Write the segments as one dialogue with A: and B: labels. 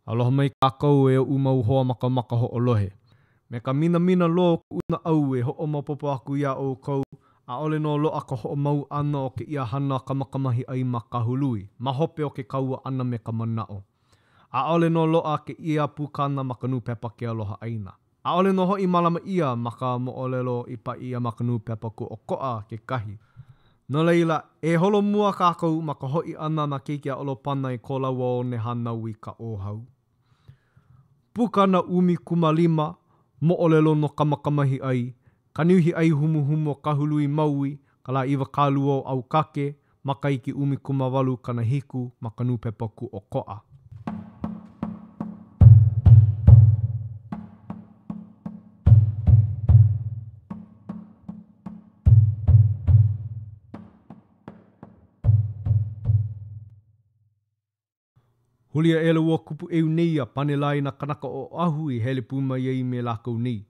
A: Aloha mai kākou e oʻu mau hoa makamaka hoʻolohe. Me ka minamina loa o kuʻu naʻau e hoʻomaopopo aku iā ʻoukou, ʻaʻole nō loaʻa ka hoʻomau ʻana o kēia hana a Kamakamahiʻai ma Kahului, ma hope o ke kaua ʻana me ka manaʻo. ʻAʻole nō loaʻa kēia pukana ma ka nūpepa Ke Aloha ʻAina. ʻAʻole nō hoʻi mālama ʻia ma ka moʻolelo i paʻi ʻia ma ka nūpepa Kūʻokoʻa kekahi. No laila, e holo mua kākou ma ka hoʻi ʻana nā keiki a ʻOlopana i ko lāua one hānau i Kaʻōhau. Pukana 15, Moʻolelo no Kamakamahiʻai, Ka Niuhi ʻAi Humuhumu o Kahului Maui, ka lā 20 o ʻAukake, makahiki 1870 ma ka nūpepa Kūʻokoʻa. Huli aʻela ua kupuʻeu nei a pane lā i nā kanaka o Oʻahu i hele pū mai ai me lākou nei.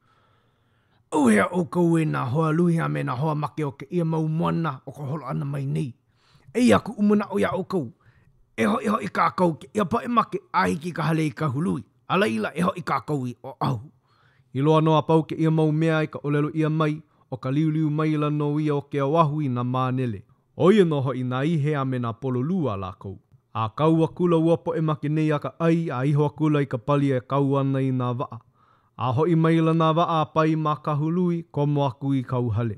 B: ʻAuhea ʻoukou e nā hoa luhi a me nā hoa make o kēia mau moana o ka holo ʻana mai nei. Eia kuʻu manaʻo iā ʻoukou, e hoʻihoʻi kākou kēia poʻe make a hiki i ka hale i Kahului, a laila e hoʻi kākou i Oʻahu.
A: I loa nō a pau kēia mau mea i ka ʻōlelo ʻia mai, ʻo ka liuliu maila nō ia o ke Oʻahu i nā mānele. ʻO ia nō hoʻi nā ihe a me nā pololū a lākou. A kau akula ua poʻe make nei a ka ʻai, a iho akula i ka pali e kau ana i nā waʻa. A hoʻi maila nā waʻa a pae ma Kahului, komo aku i kauhale.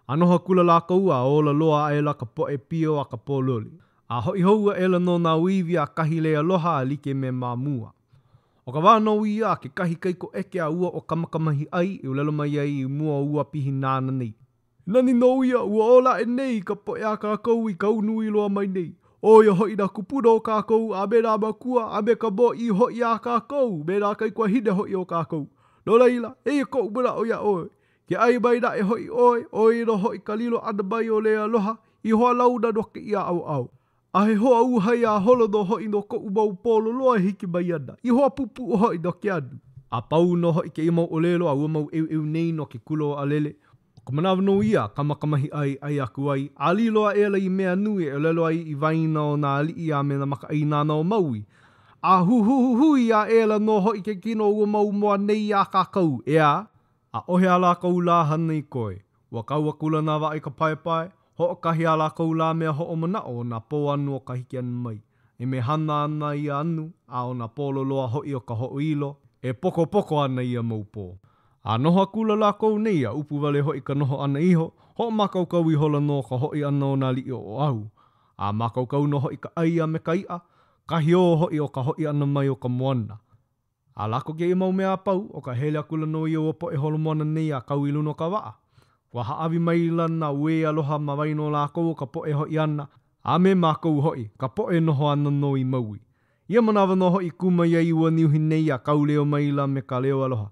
A: A noho akula lākou a ola loa aʻela ka poʻe pio a ka pōloli. A hoʻi hou aʻela nō nā ʻŌiwi a kahi lei aloha a like me ma mua. ʻO ka wā nō ia a kekahi kaikoʻeke a ua ʻo Kamakamahiʻai i ʻōlelo mai ai i mua o ua Pihināna nei, Nani nō ia, ua ola aʻe nei ka poʻe a kākou i kau nui loa mai nei. ʻO ia hoʻi nā kūpuna o kākou, a me nā mākua, a me ka mōʻī hoʻi a kākou, me nā kaikuāhine hoʻi o kākou. No laila, eia koʻu manaʻo iā ʻoe. Ke ʻae mai naʻe hoʻi ʻoe, ʻo ia nō hoʻi ka lilo ʻana mai o Leialoha i hoalauna no kēia ʻaoʻao. A he hoa uhai a holo nō hoʻi no koʻu mau pō loloa e hiki mai ana, i hoa pupuʻu hoʻi no ke anu. A pau nō hoʻi kēia mau ʻōlelo a ua mau ʻeuʻeu nei no ke kula o ʻAlele, ʻo ka manawa nō ia a Kamakamahiʻai i ʻai aku ai, a lilo aʻela i mea nui e ʻōlelo ai i waena o nā aliʻi a me nā makaʻāinana o Maui. A huhuhuhui aʻela nō hoʻi ke kino o ua mau moa nei iā kākou, ʻeā? ʻAʻohe a lākou lā hana i koe. Ua kau akula nā waʻa i ka paepae, hoʻokahi a lākou lā mea hoʻomanaʻo o nā pō anu o ka hiki ʻana mai. E mehana ana ia anu, a ʻo nā pō loloa hoʻi o ka hoʻoilo, e pokopoko ana ia mau pō. A noho akula lākou nei a ʻupu wale hoʻi ka noho ʻana iho, hoʻomākaukau ihola no ka hoʻi ʻana o nā aliʻi o Oʻahu. A mākaukau nō hoʻi ka ʻai a me ka iʻa, kahi ō hoʻi o ka hoʻi ʻana mai o ka moana. A lako kēia mau mea a pau, ʻo ka hele akula nō ia o ua poʻe holomoana nei a kau i luna o ka waʻa. Ua hāʻawi maila nā uē aloha ma waena o lākou o ka poʻe hoʻi ana, a me mākou hoʻi, ka poʻe noho ana nō i Maui. Ia manawa nō hoʻi kū mai ai ua Niuhi nei a kauleo maila me ka leo aloha.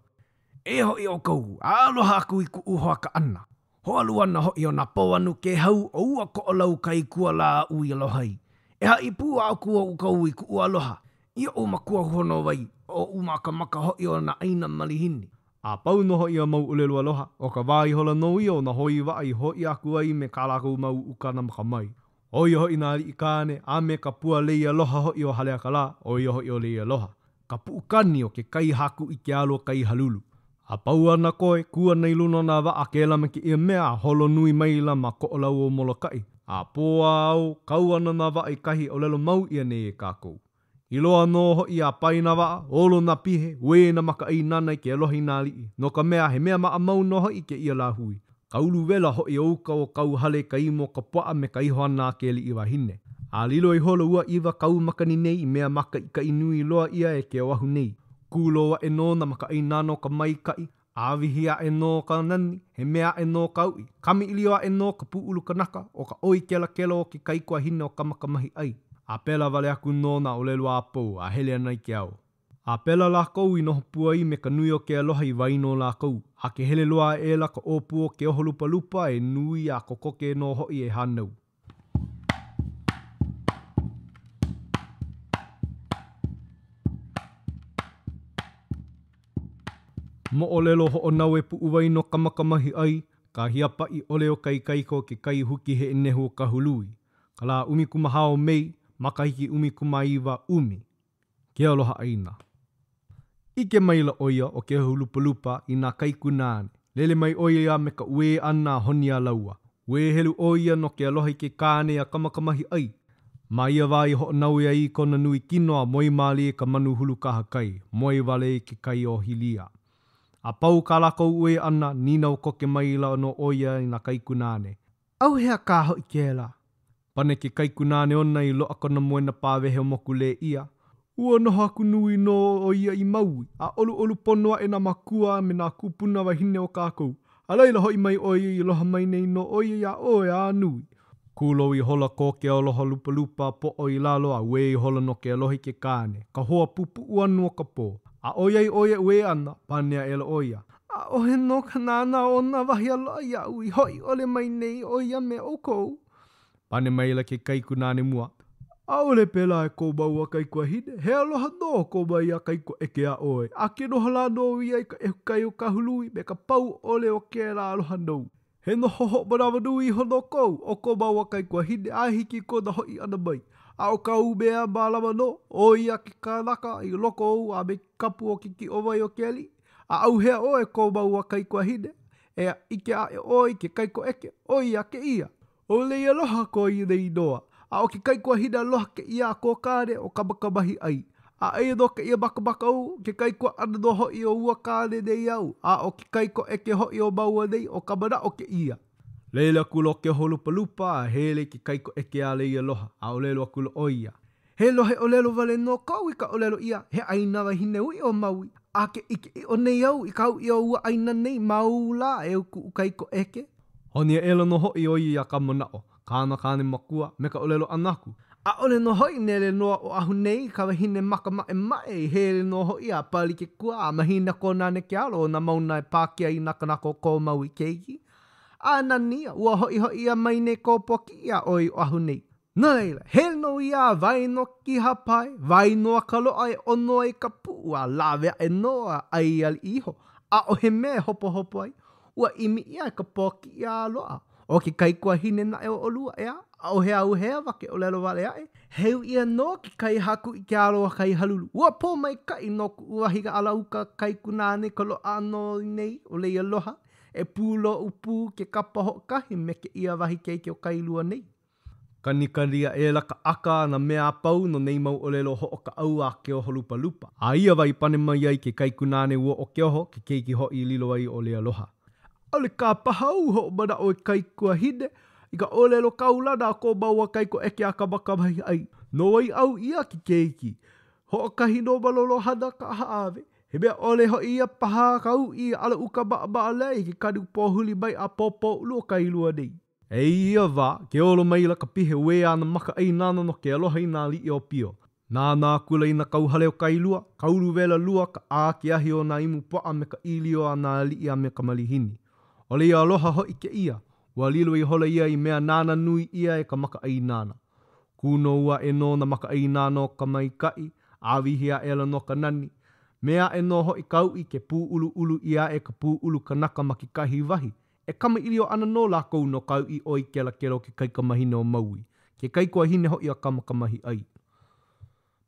B: E hoʻi ʻoukou, a aloha aku i kuʻu hoa kaʻana. Hoa luana hoʻi o nā pō anu kēhau o ua Koʻolau kai kua lā aʻu i aloha ai. E haʻi pū aku ʻoukou i kuʻu aloha, i oʻu makuahōnōwai, oʻu makamaka hoʻi o nā ʻāina malihini.
A: A pau nō hoʻi ia mau ʻōlelo aloha, ʻo ka wā ihola nō ia o nā hoi waʻa i hoʻi aku ai me kā lākou mau ukana makamae. ʻO ia hoʻi nā aliʻi kāne, a me ka pua lei aloha hoʻi o Haleakalā, ʻo ia hoʻi ʻo Leialoha, ka puʻukani o ke kai hākuʻi ke alo o Kaihalulu. A pau ana koe, kū ana i luna o nā waʻa kēlā me kēia mea a holo nui maila ma Koʻolau o Molokaʻi. A pō a ao, kau ana nā waʻa i kahi e ʻōlelo mau ʻia nei e kākou. I loa nō hoʻi a pae nā waʻa, olo nā pihe, uē nā makaʻāinana i ke aloha i nā aliʻi, no ka mea, he mea maʻamau nō hoʻi kēia lāhui. Ka ulu wela hoʻi o uka o kauhale i ka imu o ka puaʻa me ka iho ʻana a ke aliʻi wahine. A lilo ihola ua ʻiwa kau makani nei i mea mākaʻikaʻi nui loa ʻia e ke Oʻahu nei. Kūlō aʻe nō nā makaʻāinana o ka maikaʻi, A wihī aʻe nō ka nani, he mea aʻe nō ka uʻi. Kamaʻilio aʻe nō ka pūʻulu kanaka, ʻo ka ʻoi kelakela o ke kaikuahine o Kamakamahiʻai. A pēlā wale aku nō nā ʻōlelo a pau a hele ana i ke ao. A pēlā lākou i noho pū ai me ka nui o ke aloha i waena o lākou, a ke hele loa aʻela ka ʻōpū o ke oho lupalupa e nui a kokoke nō hoʻi e hānau. Moʻolelo hoʻonaue puʻuwai no Kamakamahiʻai, ka hiapaʻi ʻole o ka ikaika o ke kai huki heʻenehu o Kahului, ka lā 14 o Mei, makahiki 19 ʻumi. Ke Aloha ʻĀina. ʻIke maila ʻo ia ʻo Keoholupalupa i nā kaikunāne. Lele mai ʻo ia me ka uē ʻana a honi iā lāua. Uē helu ʻo ia no ke aloha i ke kāne iā Kamakamahiʻai. Ma ia wā i hoʻonaue ai i kona nui kino a moe mālie ka manu hulu kahakai, moe wale i ke kai o Hilia. A pau kā lākou uē ʻana, nīnau koke maila nō ʻo ia i nā kaikunāne.
B: ʻAuhea kā hoʻi kēlā?
A: Pane ke kaikunāne ona i loaʻa kona moena pāwehe o Mokulēʻia. Ua noho aku nui nō ʻo ia i Maui, a ʻoluʻolu pono aʻe nā mākua a me nā kūpuna wahine o kākou. A laila hoʻi mai ʻo ia i aloha mai nei nō ʻo ia iā ʻoe a nui. Kūlou ihola ko Keoholupalupa poʻo i lalo a uē ihola no ke aloha i ke kāne, ka hoa pupuʻu anu o ka pō. A ʻoiai ʻo ia e uē ana, pane aʻela ʻo ia.
B: ʻAʻohe nō ka nānā ona wahi aloha iaʻu i hoʻi ʻole mai nei ʻo ia me ʻoukou.
A: Pane maila ke kaikunāne mua, ʻAʻole pēlā e ko māua kaikuahine, he aloha nō ko māua kaikoʻeke iā ʻoe, a ke noho lā nō ia i ka ʻehukai o Kahului me ka pau ʻole o kēlā aloha nou. He noho hoʻomanawanui iho nō kou, ʻo ko māua kaikuahine, a hiki i kona hoʻi ʻana mai. A ʻo kāu mea mālama nō, ʻo ia ke kanaka i loko ou a me ke kapu o ke kiʻowai o ke aliʻi. A ʻauhea ʻoe ko māua kaikuahine, e ʻike aʻe ʻoe i ke kaikoʻeke, ʻo ia kēia. ʻO Leialoha ko ia nei inoa, a ʻo ke kaikuahine aloha kēia a kō kāne ʻo Kamakamahiʻai. A eia nō kēia makamaka ou, ke kaikuaʻana nō hoʻi o ua kāne nei āu, a ʻo ke kaikoʻeke hoʻi o māua nei, ʻo Kamanaʻo kēia. Lele akula ʻo Keoholupalupa a hele i ke kaikoʻeke a Leialoha, a ʻōlelo akula ʻo ia,
B: He lohe ʻōlelo wale nō koʻu i ka ʻōlelo ʻia, he ʻāina wahine uʻi ʻo Maui, a ke ʻike ʻiʻo nei au i ka uʻi o ua ʻāina nei ma ou lā e kuʻu kaikoʻeke.
A: Honi aʻela nō hoʻi ʻo ia iā Kamanaʻo, kāna kāne makua, me ka ʻōlelo ʻana aku.
B: ʻAʻole nō hoʻi nele loa Oʻahu nei i ka wahine maka maʻemaʻe i hele nō hoʻi a pali ke kua a mahina kōnane ke alo o nā mauna e Pākea i nā kanaka o kō Maui keiki. A nani ia, ua hoʻihoʻi ʻia mai nei kō pōkiʻi iā ʻoe i Oʻahu nei. No laila, hele nō ia a wae nō Kihapai, wae nō a ka loaʻa e ʻono ai ka puʻu a lawe aʻe nō a ʻai aliʻi iho. ʻAʻohe mea e hopohopo ai. Ua ʻimi ʻia ka pōkiʻi a loaʻa. ʻO ke kaikuahine naʻe o ʻolua, ʻeā, ʻaʻohe āu hewa ke ʻōlelo wale aʻe. He uʻi nō ke kai haku i ke alo o Kaihalulu. Ua pōmaikaʻi nō kuʻu wahi ala uka kaikunāne i ka loaʻa ʻana nei o Leialoha e pūloʻu pū ke kapa hoʻokahi me kēia wahi keiki o Kailua nei.
A: Kanikani aʻela ka ʻaka a nā mea a pau no nei mau ʻōlelo hoʻokaʻau a Keoholupalupa. A ia wā i pane mai ai ke kaikunāne ua ʻo Keoho, ke keiki hoʻi i lilo ai ʻo Leialoha.
B: ʻAʻole kā paha au hoʻomanaʻo e kaikuahine i ka ʻōlelo kaulana a ko māua kaikoʻeke a Kamakamahiʻai. No wai ʻau ʻia ke keiki? Hoʻokahi nō malolo hana ka hāʻawe. He mea ʻole hoʻi ia paha ka uʻi ala uka maʻamaʻalea i ke kanu pōhuli maiʻa pōpōʻulu o Kailua nei.
A: I ia wā, ke olo maila ka pihe uē a nā makaʻāinana no ke aloha i nā aliʻi ʻōpio. Nānā akula i nā kauhale o Kailua, ka uluwela lua, ka ʻā ke ahi o nā imu puaʻa me ka ʻīlio a nā aliʻi a me ka malihini. ʻO Leialoha hoʻi kēia, ua lilo ihola ia i mea nānā nui ʻia e ka makaʻāinana. Kūnou aʻe nō nā makaʻāinana o ka maikaʻi, ʻāwihi aʻela nō ka nani. Me aʻe nō hoʻi ka uʻi ke pūʻuluʻulu ʻia aʻe ka pūʻulu kanaka ma kekahi wahi, E kamaʻilio ana nō lākou no ka uʻi ʻoi kelakela o ke kaikamahine o Maui, ke kaikuahine hoʻi a Kamakamahiʻai.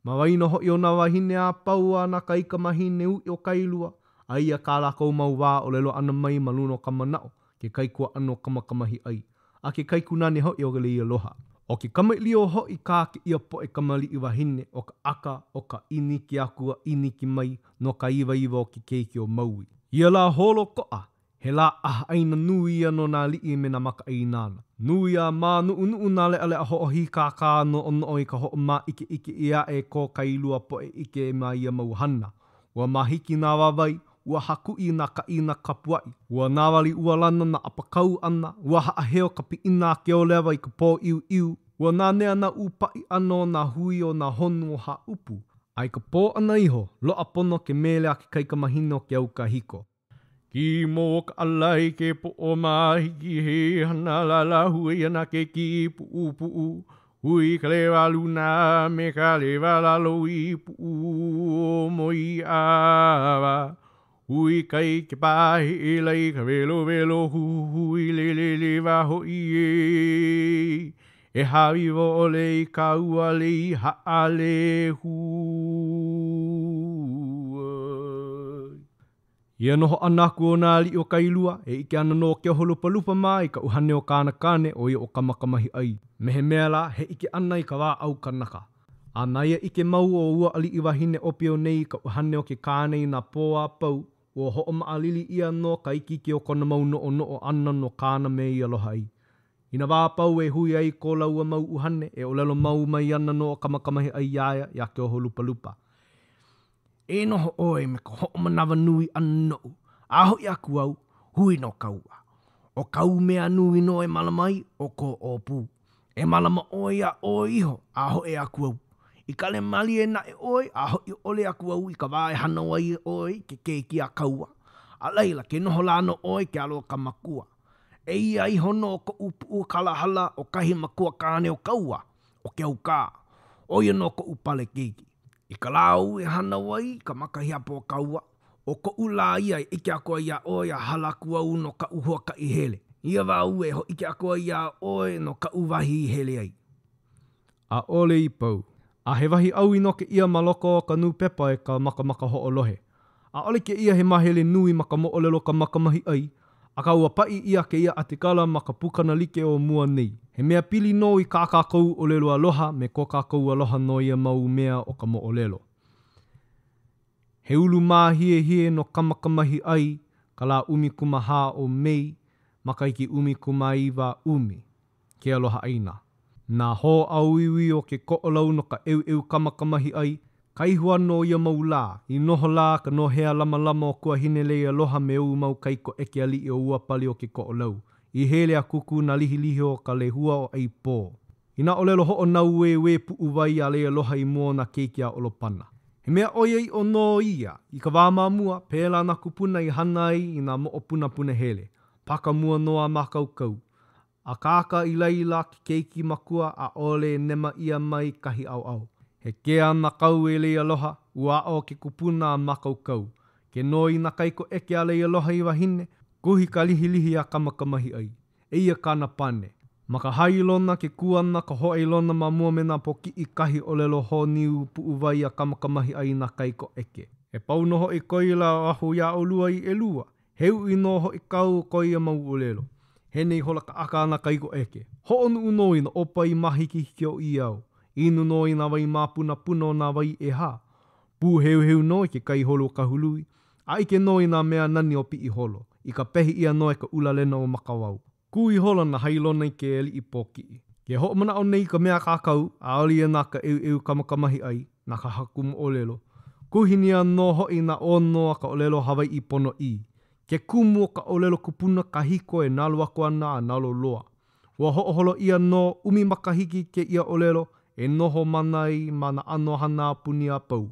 A: Ma waena hoʻi o nā wāhine a pau a nā kaikamahine uʻi o Kailua, aia kā lākou mau wā ʻōlelo ʻana mai ma luna o Kamanaʻo, ke kaikuaʻana o Kamakamahiʻai, a ke kaikunāne hoʻi o Leialoha. ʻO ke kamaʻilio hoʻi kā kēia poʻe kamaliʻi wāhine ʻo ka ʻaka, ʻo ka ʻīniki aku a ʻīniki mai no ka iwaiwa o ke keiki o Maui. Ia lā holoʻokoʻa, He lā ʻahaʻaina nui ia no nā aliʻi me nā makaʻāinana. Nui a mānuʻunuʻu nā leʻaleʻa hoʻohīkākā noʻonoʻo i ka hoʻomāʻikeʻike ʻia aʻe ko Kailua poʻe ʻike ma ia mau hana. Ua mahiki nā wāwae, ua hakuʻi nā kaʻina kapuaʻi, ua nāwali ʻualana nā ʻapakau ʻana, ua haʻaheo ka piʻina a ke olewa i ka pōʻiuʻiu, ua nanea nā ʻūpaʻi ʻana o nā hui o nā honu o Hāʻupu. A i ka pō ʻana iho, loaʻa pono ke mele a ke kaikamahine o ke au kahiko.
C: Kimo o ka ʻala i ke poʻo mahiki he hana lalahue ia na ke kīpuʻupuʻu hui ka lewa luna me ka lewa lalo i puʻu i ʻawa hui kai ke pāheʻe lai ka welowelo huhui lele lewa hoʻi ē e hāwiwo ʻole i ka ua lei haʻalehua.
A: Ia noho ʻana aku o nā aliʻi o Kailua, e ʻike ana nō ʻo Keoholupalupa mā i ka ʻuhane o kāna kāne, ʻo ia ʻo Kamakamahiʻai, me he mea lā, he ʻike ʻana i ka wā ʻaukanaka. A na ia ʻike mau o ua aliʻi wahine ʻōpio nei i ka ʻuhane o ke kāne i nā pō a pau, ua hoʻomaʻalili ʻia nō ka ikiiki o kona mau noʻonoʻo ʻana no kāna mea i aloha ai. I nā wā a pau e hui ai ko lāua mau ʻuhane, e ʻōlelo mau mai ana nō ʻo Kamakamahiʻai iā ia, iā Keoholupalupa.
B: E noho ʻoe me ka hoʻomanawanui ʻana noʻu, a hoʻi aku au, hui nō kāua. ʻO kāu mea nui nō e mālama ai, ʻo kō ʻōpū. E mālama ʻoe iā ʻoe iho, a hoʻi aku au. I kale mālie naʻe ʻoe, a hoʻi ʻole aku au i ka wā e hānau ai ʻoe i ke keiki a kāua. A laila, ke noho lā nō ʻoe i ke alo o ka makua. Eia iho nō koʻu puʻu kalahala o kahi makua kāne o kāua, ʻo Keaukā. ʻO ia nō koʻu pale keiki. I ka lā ou e hānau ai i ka makahiapo o kāua, ʻo koʻu lā ia e ʻike aku ai iā ʻoe a hala aku au no kaʻu huakaʻi hele. Ia wā au e hōʻike aku ai iā ʻoe no kaʻu wahi i hele ai.
A: ʻAʻole i pau. A he wahi ʻaui nō kēia ma loko o ka nūpepa e ka makamaka hoʻolohe. ʻAʻole kēia he māhele nui ma ka moʻolelo Kamakamahiʻai, akā ua paʻi ʻia kēia ʻatikala ma ka pukana like o mua nei. He mea pili nō i kā kākou ʻōlelo aloha me ko kākou aloha no ia mau mea o ka moʻolelo. He ulumāhiehie no Kamakamahiʻai ka lā 14 o Mei, makahiki 1910. Ke Aloha ʻĀina. Nā hōʻauiwi o ke Koʻolau no ka ʻeuʻeu Kamakamahiʻai, ka ihu ʻana o ia mau lā, i noho lā ka nohea lamalama o Kuahineleialoha me ou mau kaikoʻeke aliʻi o ua pali o ke Koʻolau, i hele a kukū nā lihilihi o ka lehua o ʻAipō. I nā ʻōlelo hoʻonāueue puʻuwai a Leialoha i mua o nā keiki a ʻOlopana. He mea ʻoiaʻiʻo nō ia, i ka wā ma mua, pēlā nā kūpuna i hana ai i nā moʻopuna punahele. Paka mua nō a mākaukau. Akāka i laila ke keiki makua ʻaʻole e nema ʻia mai kahi ʻaoʻao. He ke ana kau e Leialoha, ua aʻo ke kupuna a mākaukau. Ke noi nā kaikoʻeke a Leialoha i wahine, kuhi ka lihilihi a Kamakamahiʻai. Eia kāna pane. Ma ka hailona ke kū ana ka hōʻailona ma mua me nā pōkiʻi kahi ʻōlelo hōniu puʻuwai a Kamakamahiʻai i nā kaikoʻeke. E pau nō hoʻi ko ia aho iā ʻolua i ʻelua, He uʻi nō hoʻi kau ko ia mau ʻōlelo. Hene ihola ka ʻaka a nā kaikoʻeke. Hoʻonuʻu nō i nā ʻōpae māhikihiki o ʻĪao. Inu nō i nā wai māpunapuna o nā wai ʻehā. Pūheuheu nō i ke kai holu o Kahului. A ʻike nō i nā mea nani o Piʻiholo. I ka pehi ʻia nō e ka ʻulalena o Makawao. Kū ihola nā hailona i ke aliʻi pōkiʻi. Ke hoʻomanaʻo nei ka mea kākau, ʻaʻole ia na ka ʻeuʻeu Kamakamahiʻai, na ka haku moʻolelo. Kuhinia nō hoʻi nā ʻono a ka ʻōlelo Hawaiʻi ponoʻī. Ke kumu o ka ʻōlelo kupuna kahiko e nalo aku ana a nalo loa. Ua hoʻoholo ʻia nō ʻumi makahiki kēia ʻōlelo e noho mana ai ma nā ʻano hana a puni a pau.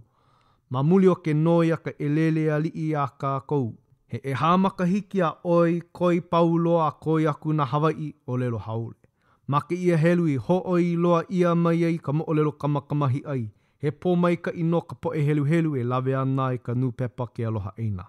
A: Ma muli o ke noi a ka ʻelele aliʻi a kākou, he ʻehā makahiki a ʻoi koi pau loa a koi aku nā Hawaiʻi ʻōlelo haole. Ma kēia helu i hōʻoi loa ʻia mai ai ka moʻolelo Kamakamahiʻai, he pōmaikaʻi nō ka poʻe heluhelu e lawe ana i ka nūpepa Ke Aloha ʻAina.